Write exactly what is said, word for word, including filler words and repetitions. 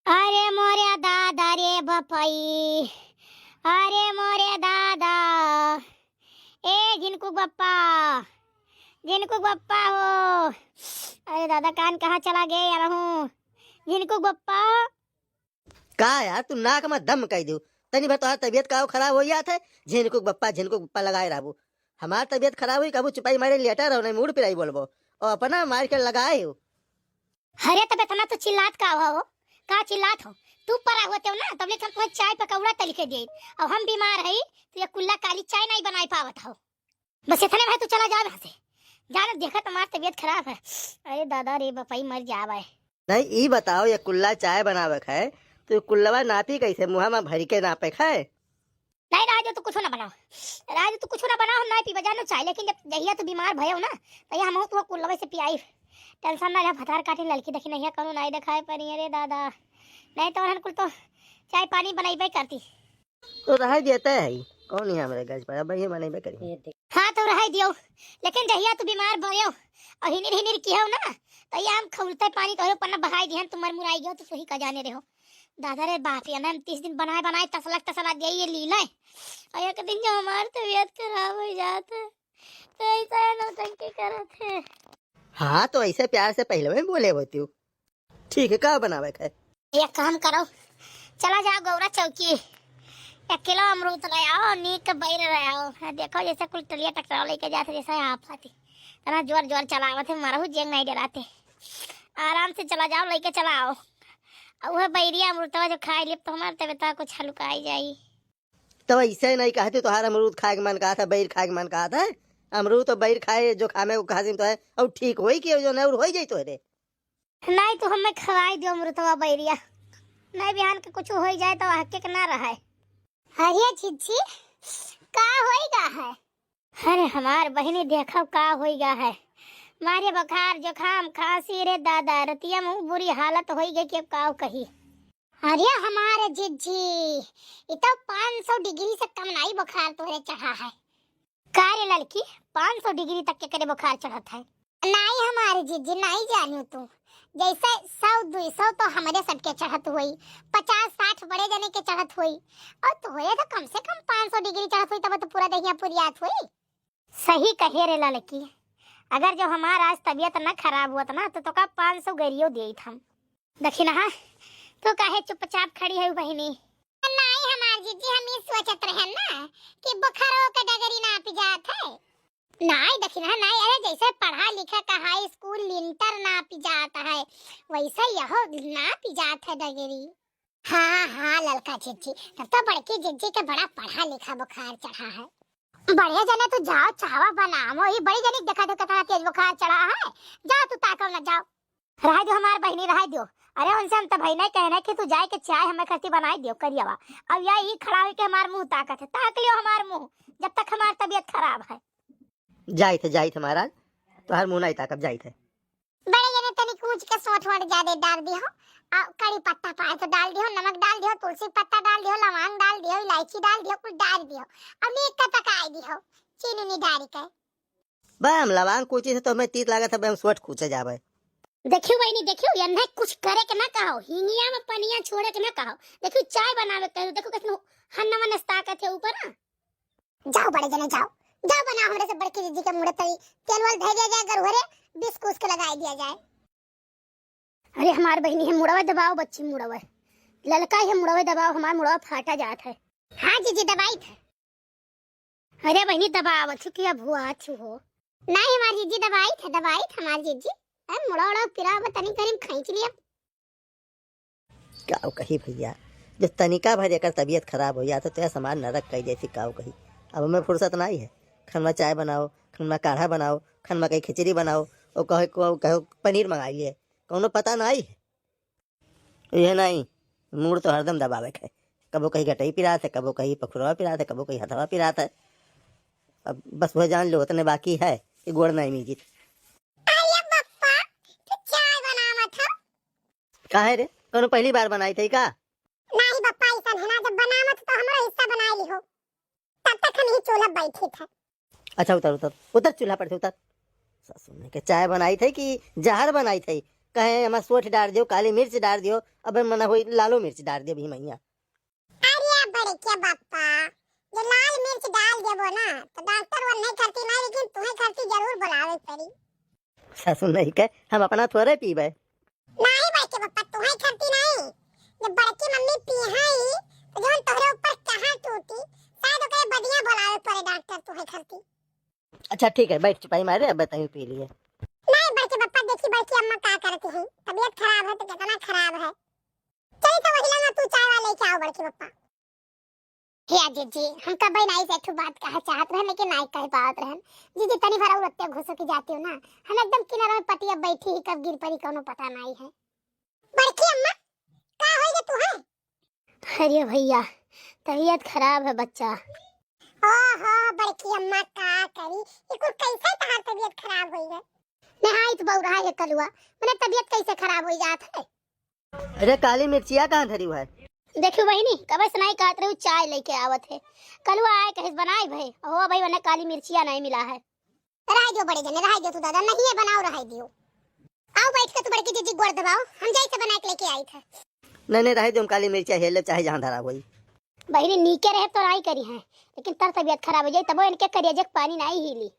अरे मोरे दादा रे बपई, अरे मोरे दादा, ए झिनकुक बप्पा, झिनकुक बप्पा हो। अरे दादा, कान कहाँ चला गए यार हूँ, झिनकुक बप्पा। का यार, तू नाक मा दम कइ दियो। तनी भर तोहार तबियत का खराब होइ जात है, झिनकुक बप्पा, झिनकुक बप्पा लगाए रहबू। हमार तबियत खराब हुई, कबू चुपाई मारे लेटा रहो, नहीं मूड़ पिराई बोलबो। और अपना मार के लगाए हो। अरे तब इतना तो चिल्लात का हो, का चिल्लात हो? तू परा होते हो ना, तब ले हम तुम्हें चाय पकौड़ा तल के दे। अब हम बीमार है, तो ये कुल्ला काली चाय नहीं बनाई पावत हो। बस इतने में तू चला जाओ यहाँ से। जाना देखा तुम्हार तबियत खराब है। अरे दादा रे बपई मर जावे। नहीं, ई बताओ, ये कुल्ला चाय बनावे के है, तो ये कुल्लवा नापी कैसे? मुँहा मा भरी के नापे के है? नहीं, रह दो, तू कुछो ना बनाओ, रह दो, तू कुछो ना बनाओ, हम नहीं पीबे जानो चाय। लेकिन जब जहिया तू बीमार भयो ना, तहिया हम तो कुल्लवा से पियाई। टेंशन ना ले, भतार काटी ललकी देखी नहीं है, कौनो नहीं देखाए पड़ी। अरे दादा, नहीं तो हम कुल तो चाय पानी बनाई करती। तो रह देते है, कौन है हमरे गैस पर, अब ये बनाई करी। हाँ, तो रह दियो, लेकिन जहिया तू बीमार भयो और हिनिर हिनिर किहो ना, तो ये हम खौलते पानी तोहरे ऊपर ना बहाई दिहन, तू मर मुराई गयो, तो तू ही का जाने रहो। दादा रे बाप रे, हम तीस दिन बनाए बनाए तसला तसला दिए ये लीले, और एक दिन जो हमार तबियत खराब हो जात है, तो ऐसा है नौटंकी करत है। हाँ, तो ऐसे प्यार से पहले में बोले होती हूँ। ठीक है, का बनावे के है? एक काम करो, चला जाओ गौरा चौकी, एक किलो अमरूद ले आओ, नीक बैर ले आओ। हाँ, देखो जैसे कुल टलिया टकराव लेके जात है, जैसे आप आती। तना जोर जोर चलावत है, मरहू जेंग नहीं डराते। आराम से चला जाओ, लेके चला आओ। और वह बैरिया अमरूदवा जो खाई लेब तो हमार तबियत कुछ हल्का आई जाई। तब ऐसे नहीं कहते, तोहार अमरूद खाए के मन कहत है, बैर खाए के मन कहत है। अमरूद तो बैर खाए जो खामे को खासिम तो है, और ठीक होई कि जो नहीं होई जाई तो है रे। नहीं तो हमें खवाई दियो अमरूदवा बैरिया, नहीं बिहान के कुछ होई जाए तो हके के ना रहे। अरे झिझी, का होई गा है? अरे हमार बहिनी, देखो का होई गा है, मारे बुखार, जुकाम, खांसी रे दादा, रतिया में बुरी हालत होई गई कि अब काव कही। अरे हमारे जिज्जी, इ तो पाँच सौ डिग्री से कम नाई बुखार तोहरे चढ़ा है। का रे ललकी, पाँच सौ डिग्री तक के करे बुखार चढ़त है? नाई हमारे जिज्जी, नाई जानू तू, जैसे सौ दुई सौ तो हमरे सबके चढ़त हुई, पचास साठ बड़े जने के चढ़त हुई, और तोहरे तो कम से कम पाँच सौ डिग्री चढ़त हुई, तब तो पूरा दहिया पुरियात हुई। सही कहे रे ललकी, अगर जो हमार आज तबियत न खराब हुअत ना, तो तोका पाँच सौ गरियो देइत हम। दखिनहा, तू काहे चुपचाप खड़ी है बहिनी? नाई हमार जिज्जी, हम ई सोचत रहन ना कि बुखारो के डगरी नापी जात है। नाई दखिनहा, नाई, अरे जैसे पढ़ा लिखा का हाई स्कूल लिंटर नापी जात है, वैसे यहो नापी जात है डगरी। हाँ, हाँ, ललका जिज्जी, तब तो बड़की जिज्जी के बड़ा पढ़ा लिखा बुखार चढ़ा है। बड़े जने तू जाओ, चावा बनाओ, ही बड़ी जने देखा तो कितना तेज बुखार चढ़ा है। जाओ तू ताको ना, जाओ। रह दियो हमार बहिनी, रह दियो। अरे उनसे हम तब नहीं कहने कि तू जाए के चाय हमें खस्ती बनाई दियो करियावा। अब या ई खड़ा होई के हमार मुँह ताकत है, ताक लियो हमार मुँह, जब तक हमार तबियत खराब है। जाइत है, जाइत है महाराज, तोहार मुँह नहीं ताकब, जाइत है। बड़े जने तनी कूच के सोंठ वोंठ ज्यादा डाल दिहो, आ कड़ी पत्ता पाए तो डाल दिहो, नमक डाल दिहो, तुलसी पत्ता डाल दिहो, लवांग डाल दिहो, इलायची डाल दिहो, कुल डाल दिहो, अब नीक का पकाई दिहो, चीनी उनी डाल के। बा, हम लवांग कूची से तो हमें तीत लागत है, हम सोंठ कूचे जाबे। देखियो बहिनी, देखियो, यन्हे कुछ करे के ना कहो, हिंगिया में पनिया छोड़े के ना कहो। देखियो, चाय बनावे के कहो, देखो कैसे हन्ना वन्ना ताकत है ऊपर ना। जाओ बड़े जने, जाओ, जाओ बनाओ, हमरे से बड़की दीदी के मुड़े तरी तेल वाल धर दिया जाए, गरुहरे बिस्कुस के लगाई दिया जाए। अरे हमार बहिनी है, मुड़वा दबाओ बच्ची, मुड़वा ललका है, मुड़वा दबाओ, हमार मुड़वा फाटा जात है। हाँ जीजी, दबाई थे। अरे बहिनी, दबावत छु कि अब हुआ छु हो? नहीं, हमार जीजी दबाई थे, दबाई थे हमार जीजी। अरे मुड़ा उड़ा पिरा, अब तनी करीम खींच लिया। काव कही भैया, जो तनिका भर एकर तबियत खराब हो जात, तो यह सामान नरक कई जैसी काव कही। अब हमें फुर्सत नहीं है। खनमा चाय बनाओ, खनमा काढ़ा बनाओ, खनमा कहीं खिचड़ी बनाओ, वो कहे को, कहो पनीर मंगा लिए, कौनो पता नहीं है। ये नहीं, मूड़ तो हरदम दबावे के है। कबो कहीं गटई पिरात है, कबो कहीं पखुरवा पिरात है, कबो कहीं हथवा पिरात है। अब बस वह जान लो, उतने बाकी है कि गोड़ नहीं मीजित। अरे पप्पा, तू चाय बनावत हो? काहे रे, कौनो पहली बार बनाई थी का? नहीं पप्पा, ऐसा है ना, जब बनावत तो हमारा हिस्सा बनाई ली हो। तब तक हम ही चूल्हा बैठी थे। अच्छा, उतर, उतर, उतर, चूल्हा पर से उतर। ससुर ने के चाय बनाई थे कि जहर बनाई थे? कहे हमार सोंठ डार दियो, काली मिर्च डार दियो, अब मना होई लालो मिर्च डार दियो भी मैया। अरे बड़के बप्पा, जो लाल मिर्च डाल देबो ना, तो डॉक्टर वो नहीं खरती नहीं, लेकिन तुम्हें खरती जरूर बुलावे पड़ी। सासू नहीं के, हम अपना थोड़े पीबे। नहीं बड़के बप्पा, तुम्हें खरती नहीं, जब बड़की मम्मी पीहै, तो जौन तोहरे ऊपर कहाँ टूटी, शायद ओकरे बदिया बुलावे पड़े डॉक्टर तुम्हें खरती। अच्छा ठीक है, बैठ चुपाई मारे, अब तहीं पी लिए। नहीं बड़के बप्पा, देखी बड़की अम्मा का करती है, तबीयत खराब है तो कितना खराब है। चली तो वही लंगा तू चाय वाले लेके आओ बड़की बप्पा। हे अजीत जी, हम कबे नाई से एक ठो बात कहे चाहत रहन, लेकिन नाई कह पावत रहन। जीजी, तनी भर और ओत्ते घुसो की जाती हो ना, हम एकदम किनारा में पटिया बैठी ही, कब गिर पड़ी कौनो पता नाई है। बड़की अम्मा, का होई गे तू है? अरे भैया, तबीयत खराब है बच्चा। ओहो, बड़की अम्मा का करी, ये कुल कैसे तहार तबीयत खराब होई गे? नहाई तो बउरा है कलुआ, मने तबीयत कैसे खराब होई जात है? अरे काली मिर्चिया कहाँ धरी है? देखियो बहिनी, कबे से नाई कहत रहू चाय लेके आवत है। कलुआ आए कहिस बनाई भई, हो भई मने काली मिर्चिया नाई मिला है। रह दियो बड़े जने, रह दियो तू दादा, नहीं है बनाओ, रह दियो। आओ बैठ के तू बड़की जीजी गोड़ दबाओ, हम जाई से बना के लेके आई थे। नहीं नहीं, रह दियो, हम काली मिर्चिया हेले चाहे जहाँ धरा हुई। बहिनी नीके रहे तो नाई करी है, लेकिन तर तबीयत खराब हो जाई तबो इनके करिया जग पानी नाई हिली।